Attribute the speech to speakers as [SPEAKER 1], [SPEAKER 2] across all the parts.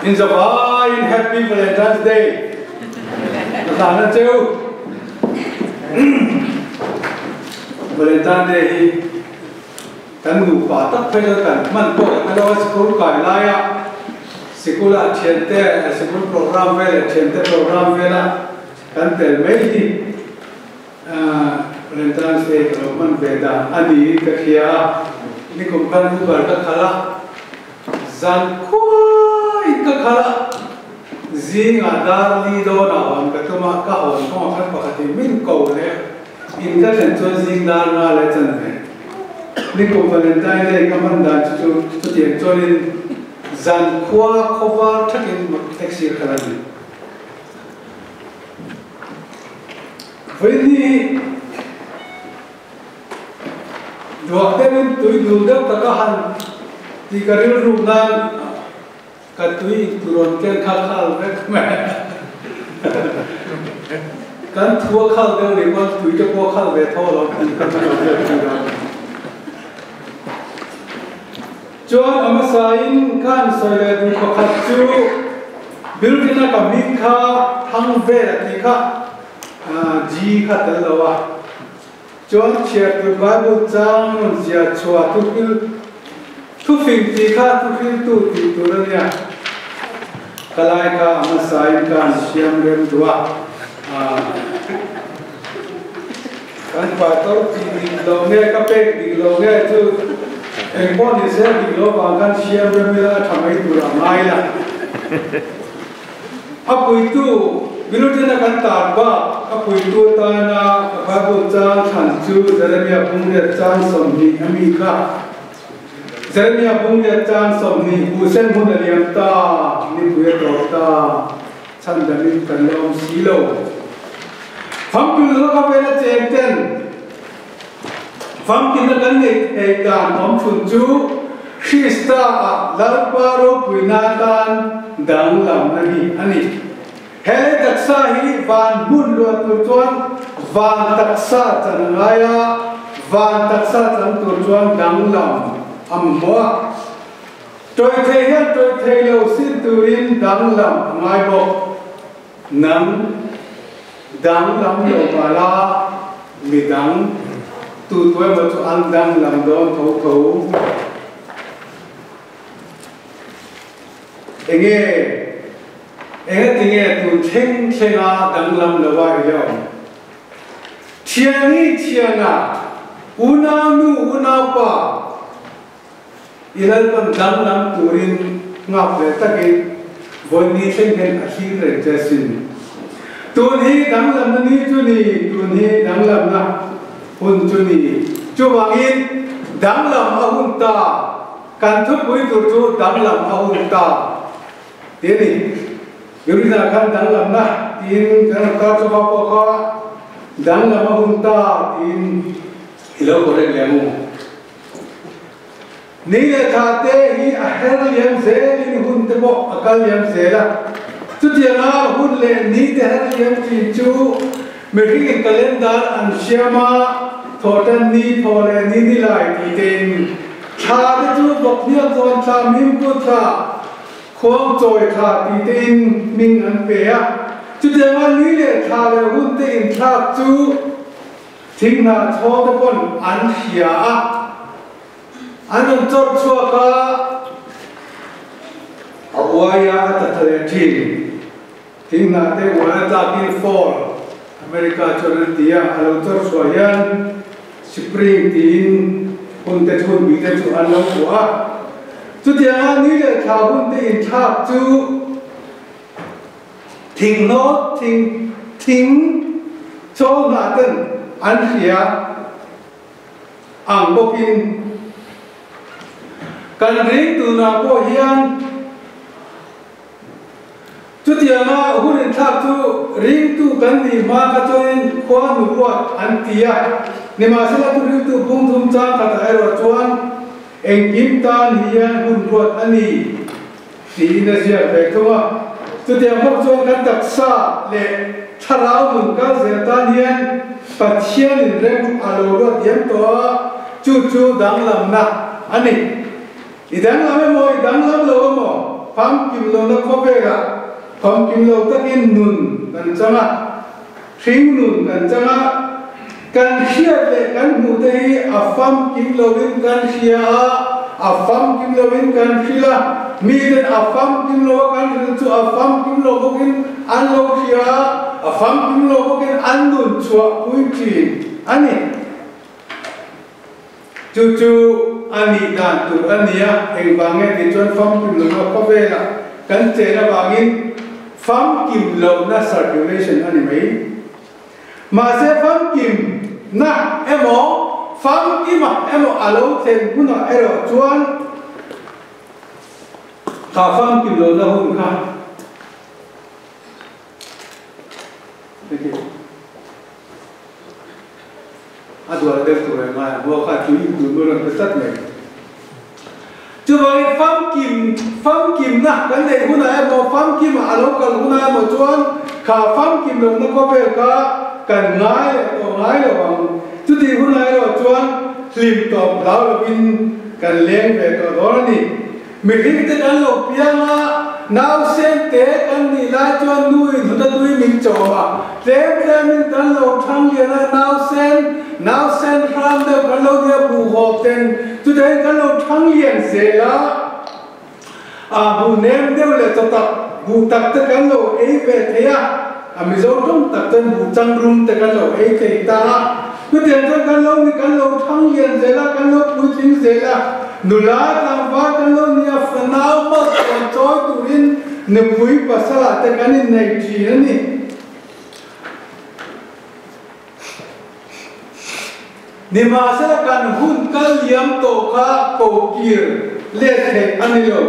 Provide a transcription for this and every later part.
[SPEAKER 1] In zavaiin Happy Valentine's Day ka hlan a cheu. Valentine Day hi kan nupa tak phei chuan kan hman pawh kan hre lo a, sikul kai laia sikula thiante sikul program vel leh thiante program vela kan tel mai hi Valentine's Day ka lo hman ve dan a niin ka hria a, nikum khan Uber ka khalh a. Zan khuaiin ka khalh a, zingah dar li dawnah hawn ka tum a, ka hawn kawngah khan pakhatin min ko leh in ka thlen chuan zing dar nga leh chan ve. Nikum Valentine Day ka hman dan chu chu chutiang chuanin zan khua khawvar thakin taxi ka khalh a ni. Vawiin hi Duah deuhin tui dul deuh taka han tih ka rilru nan ka tui in tu rawn ken kha khal vek mai a. Kan thu a khal deuh nih pawn tui te pawh a khal ve tho lo tih ka hmu lo deuh thin a. Chuan a hmasain ka han sawi leh duh pakhat chu building a ka hming kha thang vel a tih kha G kha tel lo a. Chuan chhiar tur Bible chang rawn ziah chhuah thuhil thufing tih kha thuhriltu tih tur a nia. Ka lai kha a hmasain ka han siam rem duh a. Kan pastor tih dik lo nge ka pek dik lo nge chu eng pawh ni se dik lo vang khan siam rem ila a tha mai tur a ngai la. A puitu, Minuten a kan tar bak, a puitu atana ka Bible chang thlan chu Jeremia Bungriat chang 20 a mi kha. Jeremia Bungriat chang 20, Buhsen hmun a liam ta, nipui a tawp ta, chhandamin kan la awm si lo. Famkilna khawvela cheng ten famkilna kan neih theih dan awm chhun chu Krista ah Lalpa ropuina atan danglamna hi a ni. He lei taksa hi van hmun luah tur chuan van taksa chan a ngai a, van taksa chan tur chuan danglam a mamawh a. Tawih thei hian tawih thei lo sin turin danglam a ngai bawk. Nang danglam lo mah la, midang tu tu emaw chu an danglam dawn tho tho. Enge, enge tinge tun thleng thlenga danglam lo a i la awm? Thiani thiana, unau nu unau pa, I Lalpan danglam turin nghak ve takin vawi ni thleng hian a thlir reng che asin. Tun hi danglamna ni chu ni, tun hi danglamna hun chu ni. Chuvangin danglam a hun ta, kan thupui tur chu danglam a hun ta ti a ni. Yurina khan danglamna tiin kan rawn kar chhuak a pawh kha danglam a hun ta tiin i lo correct leh ang u. Ni leh thla te hi a her liam zelin hun te pawh a kal liam zel a. Chutianga hun leh ni te her liam thin chu mihringin calendar an siam a, thawhtan ni, thaw leh ni ni lai tih tein thla te chu vawkhniak zawn thla, mimpu thla, khuang chawi thla tih tein hming an pe a. Chutianga ni leh thla leh hun te inthlak chu Thinghnah chhaw te pawn an hria a, an rawn chawrh chhuak a, a uai a, a ta tha leh thin. Thinghnah te uai a tlakin fall, America chuan an ti a, a lo chawrh chhuah hian spring tiin hun te chhun pui te chu an lo kuah a. Chutianga ni leh thla hun te inthlak chu Thing nawt thing thing chaw hna ten an hria ang bawkin kan ring tunah pawh hian chutianga hun inthlak chu ringtu kan nih hma kha chuanin khua hnu ruat an ti a, nimahsela thu ringtu bungthum chang khatah erawh chuan engkim tan hian hun ruat a ni. Tiin a ziak ve thung a. Chutiang bawk chuan kan taksa leh thlarau nun kal zel tan hian Pathianin rem a lo ruat diam tawh a, chu chu danglamna a ni. I danglam emaw, i danglam lo emaw? Famkim lohna khawvelah famkim lo takin nun kan chang a, hring nun kan chang a, kan hriat leh kan hmuh te hi a famkim loin kan hria a, a famkim loin kan hril a, miten a famkim lo a kan hril chu a famkim lo bawkin an lo hria a, a famkim lo bawkin an nun chhuahpui thin a ni. Chu chu a nih dan tur a ni a, engvang nge tih chuan famkim lohna khawvelah kan chen avangin famkim lohna circulation a ni mai. Mahse famkim na emaw famkima emaw a lo thlen hunah erawh chuan kha famkim lohna hun kha A dual deuh tur em a, hmuak kha tui in tun rawn pe tlat mai. Chuvangin famkim, famkimna kan neih hunah emaw, famkima a lo kal hunah emaw chuan kha famkim lohna khawvel kha kan ngai leh tawh ngai lo ang. Chutih hunah erawh chuan hlim tawp hlau lovin kan leng ve tawh dawn a ni. Mihring te kan lo piang a, nausen te kan nih lai chuan nu in hut a tui min chawm a, tlem tlem in kan lo thang lian a, nausen, nausen hram deuh kan lo nia buh hawp ten chutiangin kan lo thang lian zel a, a buh nem deuh leh chaw tak, buh tak te kan lo ei ve thei a, a Mizo tawng tak chuan buh changrum te kan lo ei thei ta a, chutiang chuan kan lo ni kan lo thang lian zel a, kan lo puitling zel a. Nula tlangval kan lo nia fanau malsawm chawi turin nupui pasalah te kan innei thin a ni. Nimahsela kan hun kal liam tawh kha kokir let theih a ni lo.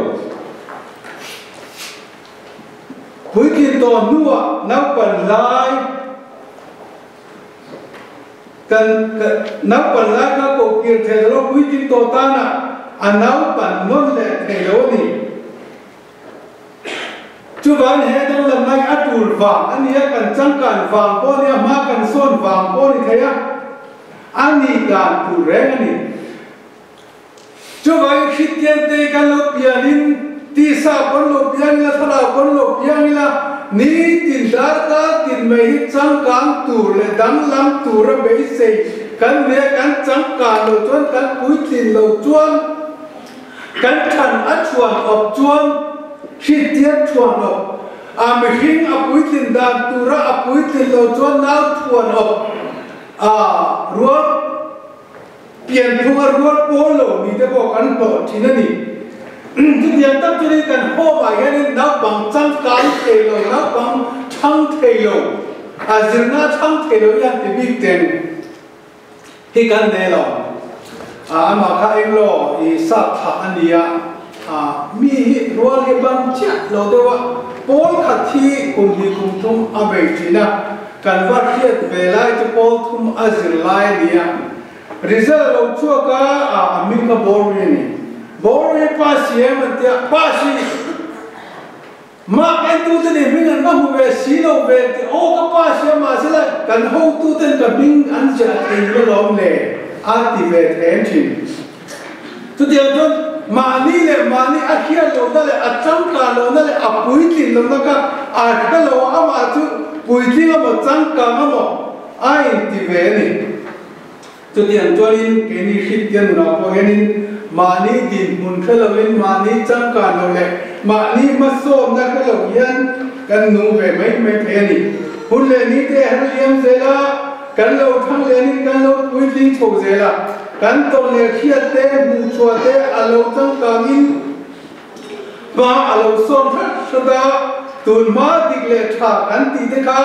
[SPEAKER 1] Puitlin tawh hnuah naupan lai. Kan naupan lai kha kohkir thei lo puitling tawh tanah a naupan nawn leh thei lo a ni. Chuvangin he danglam lai a tul vang a ni a, kan changkan vang pawh a ni a, hma kan sawn vang pawh a ni thei a, a nih dan tur reng a ni. Chuvangin Kristian te kan lo pianin tisa pawn lo piang ila, thlarau pawn lo piang ila, nitin darkar tin mai hi changkang tur leh danglam tura beisei kan nia, kan changkan lo chuan, kan puitlin lo chuan, kan than a thuan awp chuan Kristian thuan awp, a mihring a puitlin dan tura a puitlin lo chuan nau thuan awp a rual. Pianphung a rual pawl lo mi te pawh kan hlawh thin a ni. Chutiang tak chuanin kan home ah hianin naupang changkang thei lo, naupang thang thei lo, a zirna thang thei lo i han ti bik teng hi kan nei lo. Amah kha englo i sap thlah a nia, mi hi rual hi ban chiah lo deuh a, pawl khat hi kum hnih kum thum a bei thin a, Kan va hriat ve lai chu pawl thum a zir lai a ni a, result lo chhuak a, a hming kha Bawri a ni. Bawri pa siam an tia, pa si mark en tu te nih hming an va hmu ve si lo ve an ti, aw ka pa siam mahse la kan hotu ten ka hming an ziah thei lo lawm le a ti ve then thin. Chutiang chuan mahni leh mahni a hriat lohna leh a changkan lohna leh a puitlin lohna kha a hre lo a, amah chu puitling emaw changkang emaw a inti ve a ni. Chutiang chuanin keini Hritia nunah pawh hianin mahni dinhmun hre loin mahni changkan loh leh mahni hmasawnna hre lo hian kan nung ve mai mai thei a ni. Hun leh ni te a her liam zel a, kan lo thang lianin kan lo puitling chho zel a. Kan tawn leh hriat te, hmuh chhuah te a lo changkangin hma a lo sawn hrat hrat a, tun hma dik leh tha kan tih te kha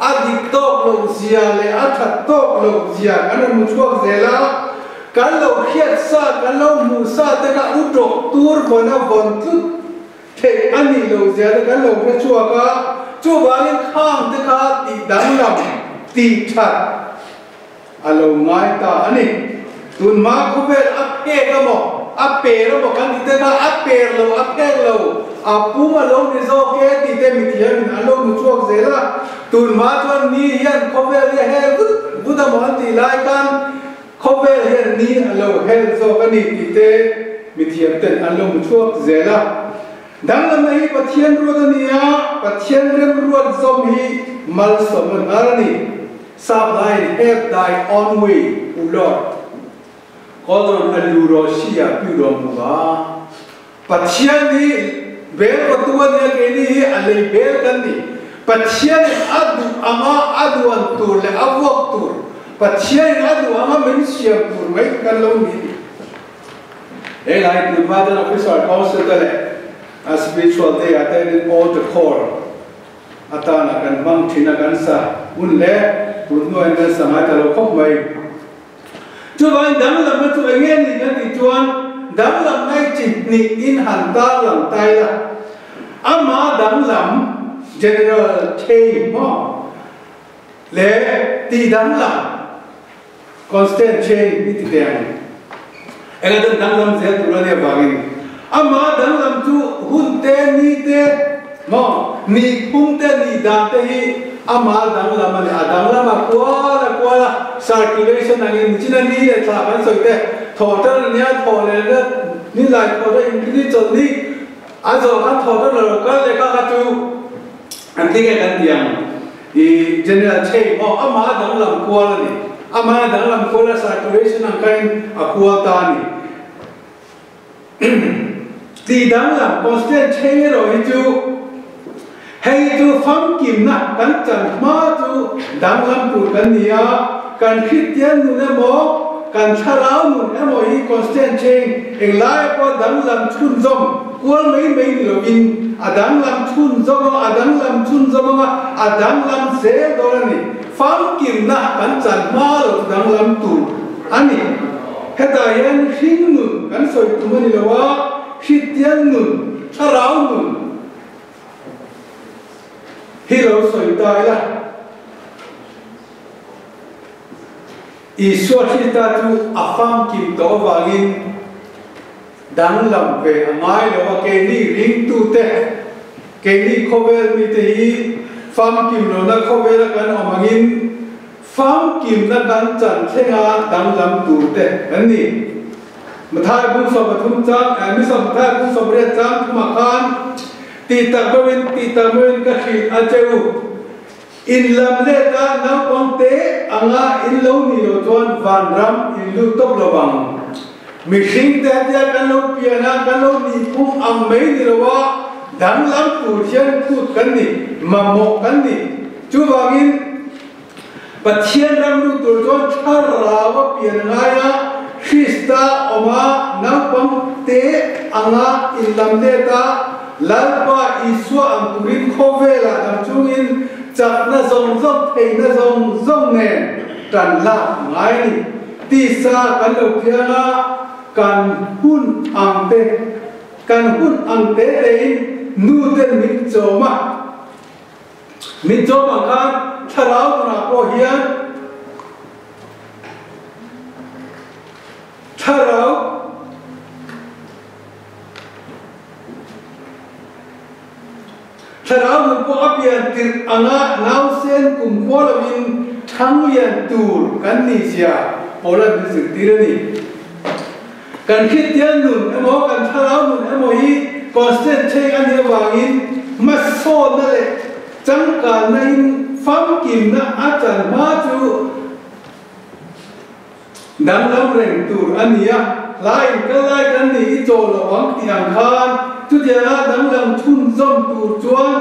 [SPEAKER 1] a dik tawk loh zia leh a that tawk loh zia kan rawn hmu chhuak zel a, kan lo hriat sa, kan lo hmuh sa te kha u tawk tur vawn a vawn tlut theih a nih loh zia te kan lo hre chhuak a, chuvangin khang te kha tih danglam, tih that. A lo ngai ta a ni. Tunhma khawvel a phek a maw, a per a maw kan ti te kha a per lo, a phek lo, a pum a lo ni zawk e tih te mithiamin an lo hmu chhuak zel a. Tunhma chuan ni hian khawvel hi a hel vut vut a maw an tih lai khan khawvel hian ni a lo hel zawk a ni tih te mithiam ten an lo hmu chhuak zel a. Danglamna hi Pathian ruat a ni a, Pathian remruat zawm hi malsawmna hnar a ni. Sap laiin Have thy own way, O Lord. Kawlrawn a lu rawh si a piu rawh mu va. Pathian hi bel kawtu a nia keini hi a lei bel kan ni. Pathianin a duh anga a duan tur leh a vuak tur, Pathianin a duh anga min siam tur mai kan lo ni. He lai tun hma chuan Officer Council te leh a Spiritual Day ah te hianin Altar Call atana kan hmang thin a, kan sa hun hle. Tun hnuah hian kan sa ngai ta lo khawp mai. Chuvangin danglamna chu eng nge ni kan tih chuan danglamna hi chi hnih in han tarlang ta ila, ama danglam, general change maw, leh tih danglam, constant change, i ti teh ang. Enga chuan danglam zel tur a nih avangin ama danglam chu hun te, ni te, maw, ni phung te, ni dan te hi ama danglam a ni. A danglam a kual a kual a, circulation angin nichina ni leh thla kan sawi te, thawh tan a nia, thawh leh na ni lai thawh ta inri chawlh ni a zawh khan thawh tan a lo kal leh kha kha chu an ti nge kan ti ang. I general change maw ama danglam kual a ni. Ama danglam kual a circulation ang khain a kual ta a ni. Tih danglam constant change erawh hi chu hei chu famkimna kan chan hma chu danglam tur kan ni a, kan Kristian nun emaw kan thlarau nun emaw hi constant change englai pawh danglam chhunzawm kual mai mai ni lovin a danglam chhunzawm a, a danglam chhunzawm anga a danglam zel dawn a ni. Famkimna kan chan hma lo chu danglam tur a ni. Hetah hian hring nun kan sawi tum a ni lo a, Kristian nun, thlarau nun hi lo sawi ta ila. Isua Krista chu a famkim tawh avangin danglam ve a ngai lo a, keini ringtute, keini khawvel mite hi famkim lohna khawvela kan awm angin famkimna kan chan thlenga danglam turte kan ni. Mathai bung 33 chang, mi 33 bung 80 chang thumah khan tih tak meuhin, tih tak meuhin ka hrilh a che u. In lam let a naupang te anga in lo nih loh chuan vanram in lut tawp lo vang. Mihring te hetia kan lo pian a, kan lo nih phung ang mai ni lo a, danglam tur hian phut kan ni, mamawh kan ni. Chuvangin Pathian ram lut tur chuan thlarau a pian ngai a, Krista awm a, naupang te anga in lam let a, Lalpa Isua ang turin khawvelah dam chungin chakna zawng zawng, theihna zawng zawng nen tan lak ngai a ni. Tisa kan lo piang a, kan hun ang te, kan hun ang te tein nu ten min chawm a. Min chawm ang khan thlarau nunah pawh hian thlarau Thlarau nun pawh a pian tirh anga nausen kum khua lovin thang lian tur kan nih zia Paula min zirtir a ni. Kan Kristian nun emaw kan thlarau nun emaw hi constant change a nih avangin hmasawnna leh changkanna in famkimna a chan hma chu Danglam reng tur a ni a, hla inkal lai kan nih i chaw lo ang tih ang khan chutianga danglam chhunzawm tur chuan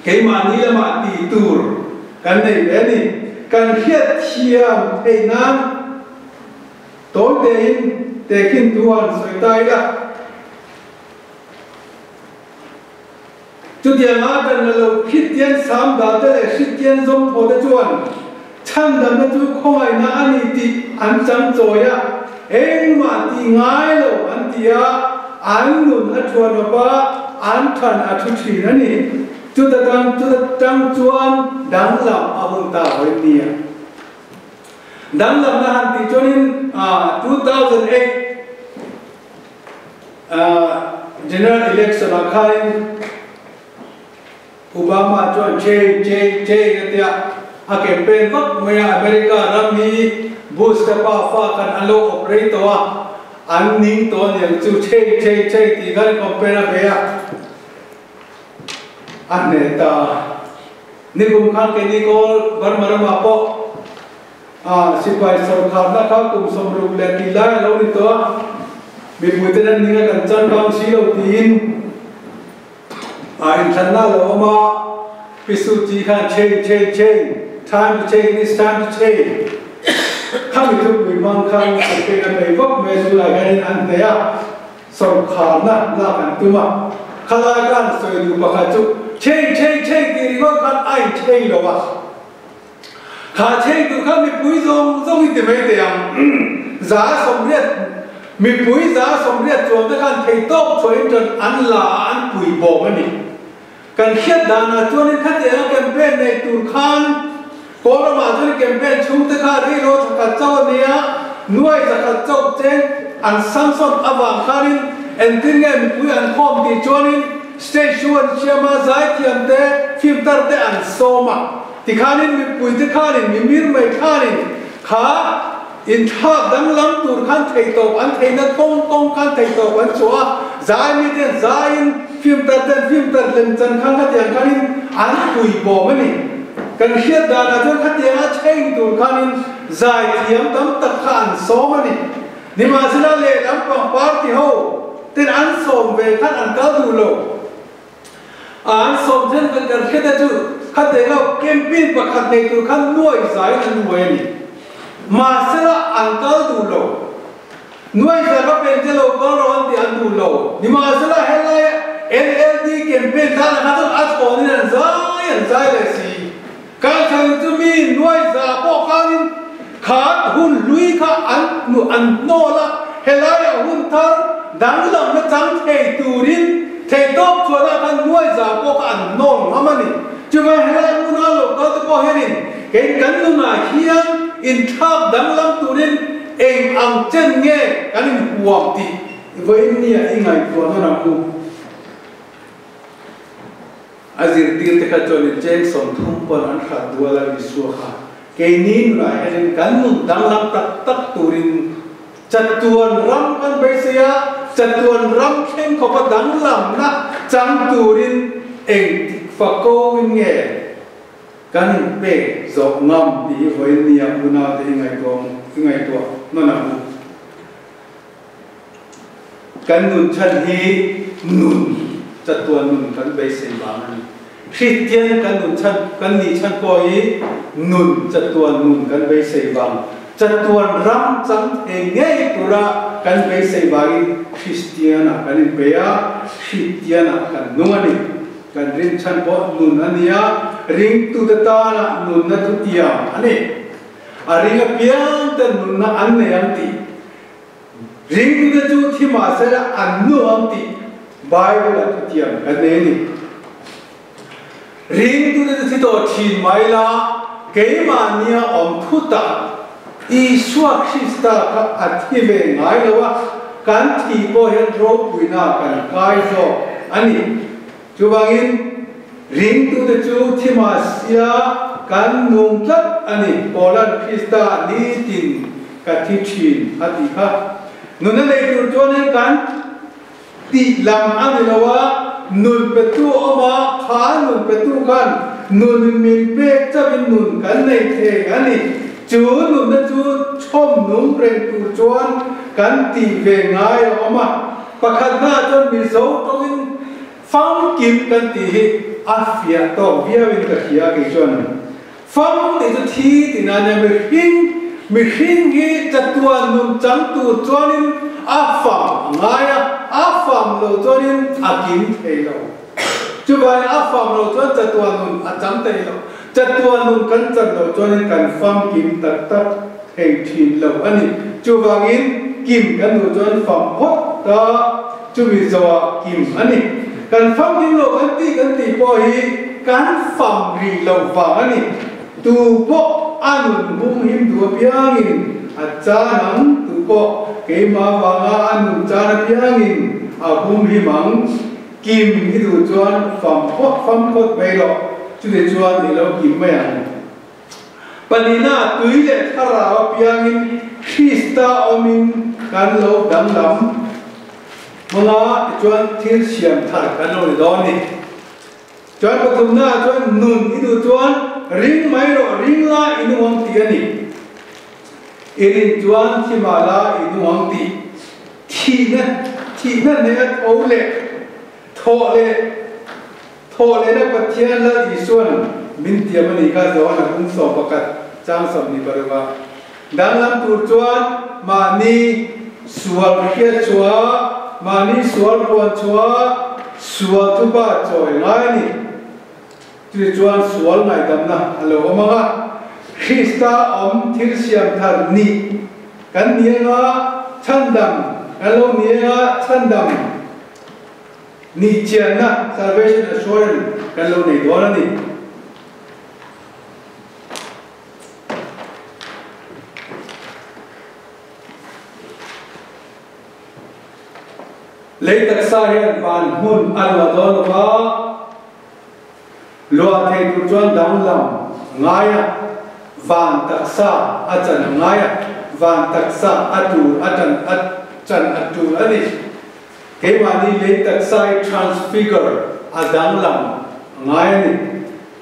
[SPEAKER 1] keimahni lamah tih tur kan nei ve a ni. Kan hriat thiam theih nan tawi tein tehkhin thu han sawi ta ila. Chutianga kan la lo Kristian sam date leh Kristian zawm thaw te chuan chhandamna chu khawngaihna a ni tih an chang chawi a, engmah tih ngai lo an ti a, an nun a thuanawp a, an than a thu thin a ni. Chuta tang chuta tang chuan danglam a hun ta hawi nia. Danglamna han tih chuanin 2008 General Election ah khanin Obama chuan change, change, change a tia a campaign vak mai a, America ram hi Bush te pa fa khan an lo operate tawh a, An ning tawh aniang chu chei chei chei tih khan campaign a bei a, a hneh ta. Nikum khan keini kawl Burma ramah pawh sipai sawrkharna kha kum 60 leh tih lai a lo ni tawh a, mipuite an ning a kan changkang si lo tiin inthlanna a lo awm a, Pi Suu Kyi khan change change change, time to change, it's time to change khami thupui hmang khan campaign a bei vak mai a, tunah hianin an hneh a, sawrkharna lak an tum a, khalai khan sawi duh pakhat chu change change change tih ringawt khan a inchei lo a. Kha chheng tur kha mipui zawng zawng i ti mai teh ang. 180, mipui 180 chuang te khan theihtawp chhuahin ṭan an la a, an pui bawm a ni. Kan hriat danah chuanin khatianga campaign nei tur khan Kawl ramah chuan campaign chhungte kha reilo thakhat chauh a nia, nuai zakhat chauh cheng an sanction avang khanin engtin nge mipui an khawm tih chuanin stage chu an siam a, zaithiam te, film tar te an sawm a. Tikhanin mipuite khanin mimir mai khanin kha inthlak danglam tur khan theihtawp an theihna kawng kawng khan theihtawp an chhuah a, zai miten zaiin film tar ten film tar lem chan khan khatiang khanin an pui bawm a ni. Kan hriat danah chuan khatianga chheng tur khanin zai thiam tam tak kha an sawm a ni. Nimahsela lehlam pangpar ti ho ten an sawm ve khan an kal duh lo. A an sawm then kan kan hriat a chu khateng lo campaign pakhat nei tur khan nuai zaiin an nuai a ni. Mahsela an kal duh lo. Nuai zai va pen te lo kal rawh an tih an duh lo. Nimahsela helaia NLD campaign tan ah khan chuan a chhawnin an zai an zai leh si. Kalchhan chu mi nuai za pawh khanin khat hun hlui kha an an hnawl a, helaia hun thar danglamna chang thei turin theihtawp chhuanah khan nuai za pawh kha an hnawl ngam a ni. Chuvang helai hmuna lo kal te pawh hianin kei kan nunah hian inthlak danglam turin eng ang chen nge kan inhuam tih vawiin nia i ngaihtuah nawn ang u. A zirtirte kha chuan in cheng 30 pawn an hrat dual a Isua kha keini nunah hianin kan nun danglam tak tak turin chatuan ram kan beisei a, chatuan ram thleng khawpa danglamna chang turin engtik fako in nge kan inpek zawh ngam tih hi vawiin nia unaute hi ngaihtuah nawn ang u. Kan nun chhan hi nun chatuan nun kan beisei vang a ni. Hristian kan nun chhan kan nih chhan pawh hi nun chatuan nun kan beisei vang, chatuan ram chang thei ngei tura kan beisei vangin Hristianah kan inpei a, Hristianah kan nung a ni. Kan rin chhan pawh nun a ni a, ringtute tana nunna thutiam a ni. A ring apiang ten nunna an nei ang tih. Ringtute chu thi mahsela an nu ang tih Bible-ah thutiam kan nei a ni. Ringtute chu thi tawh thin mai la, keimahnia awm thutah Isua Krista kha a thi ve ngai lo a, kan thih pawh hian ropuina kan kai zawk a ni. Chuvangin, ringtute chu thi mahsia kan nung tlat a ni, Paulan Krista nitin ka thi thin a tih kha. Nuna nei tur chuanin kan tih lam a ni lo a, nun petu a awm a, kha nun petu khan nun min pek chauhin nun kan nei thei a ni. Chu nunna chu chhawm nung reng tur chuan kan tih ve ngai a awm a. Pakhatna chuan Mizo tawngin famkim kan tih hi a fiah tawk viauin ka hria kei chuan fam tih chu thi tih nan nia mihring mihring hi chatuan nun chang tur chuanin a fam a ngai a, a fam lo chuanin a kim thei lo. Chuvangin a fam lo chuan chatuan nun a chang thei lo. Chatuan nun kan chan lo chuanin kan famkim tak tak thei thin lo a ni. Chuvangin kim kan duh chuan fam phawt ta chumi zawhah kim a ni. Kan famkim lo kan tih kan tih pawh hi kan fam rih lo vang a ni. Tu pawh a nun hum him duh apiangin a chan ang, tu pawh keimah vanga a nun chan apiangin a hum him ang. Kim i duh chuan fam phawt fam phawt mai rawh, chutih chuan i lo kim mai ang. Palina tui leh thlarau apiangin Krista awmin kan lo danglam hmanga tichuan thil siam thar kan lo ni dawn a ni. Chuan pathumnaah chuan nun i duh chuan ring mai rawh, ring la i nung ang tih a ni. I rin chuan thi mah la i nung ang tih. Thihna, thihna hneha tho leh thawh leh thawh lehna Pathian Lal Isua'n min tiam a nih kha Johana kung 11 chang 26 ah. Danglam tur chuan mahni sual hriat chhuah, mahni sual puan chhuah, sual thupa chawi ngai a ni. Chutichuan chuan sual ngaihdamna a lo awm ang a, Krista awm thil siam thar nih kan ni anga chhandam kan lo ni anga chhandam nih chianna, salvation assurance, kan lo nei dawn a ni. Lei taksa hian van hmun a luah dawn lo va, luah thei tur chuan danglam a ngai a, van taksa a chan a ngai a, van taksa a tur a tan a chan a tur a ni. Keimahni lei taksa hi transfigure a danglam a ngai a ni.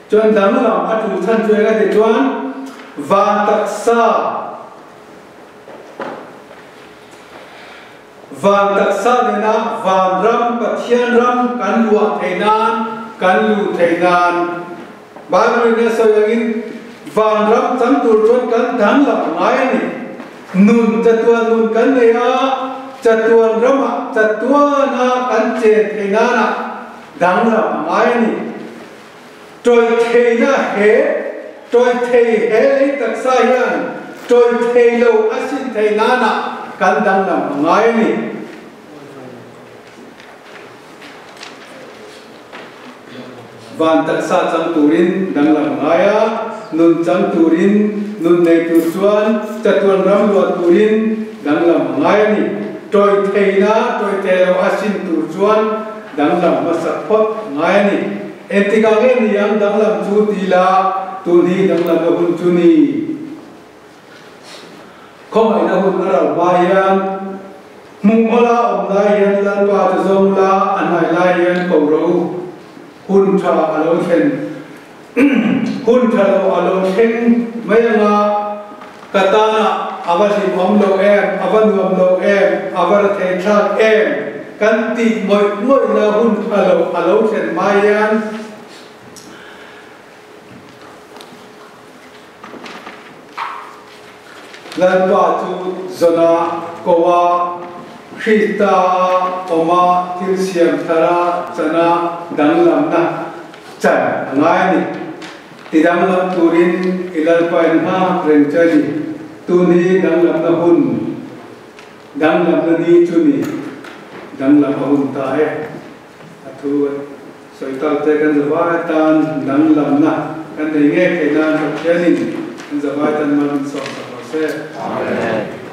[SPEAKER 1] Chuan danglam a tul chhan chu eng a tih chuan van taksa Van taksa nena vanram Pathian ram kan luah theih nan, kan luh theih nan. Bible in a sawi angin vanram chang tur chuan kan danglam a ngai a ni. Nun chatuan nun kan nei a, chatuan ramah chatuana kan chen theih nanah danglam a ngai a ni. Tawih theihna he tawih thei he lei taksa hian tawih thei lo a sin theih nanah kan danglam a ngai a ni. Van taksa chang turin danglam a ngai a, nun chang turin, nun nei tur chuan chatuan ram luah turin danglam a ngai a ni. Tawih theihna tawih thei lo a sin tur chuan danglam hmasa phawt a ngai a ni. Engtikah nge ni ang danglam chu ti la, tun hi danglamna hun chu ni. Khawngaihna hun a ral hma hian, hmuh awla awm lai hian Lalpa chu zawng la, a hnai lai hian ko rawh u. Hun tha a lo thlen, hun tha lo a lo thleng mai anga ka tana a va hlimawm lo em, a va nuam lo em, a va la thei thlak em? Kan tih mawih mawihna hun tha lo a lo thlen hma hian Lalpa chu zawna koa Krista a awma thil siam thara chana danglamna chan a ngai a ni. Ti danglam turin i Lalpa in nghak reng che a ni. Tun hi danglamna hun. Danglamna ni chu ni danglam a hun ta e. A thu sawi tak te kan zavai atan danglamna kan nei ngei theih nan Pathianin kan zavai tan mal min sawm sak rawh se.
[SPEAKER 2] Amen.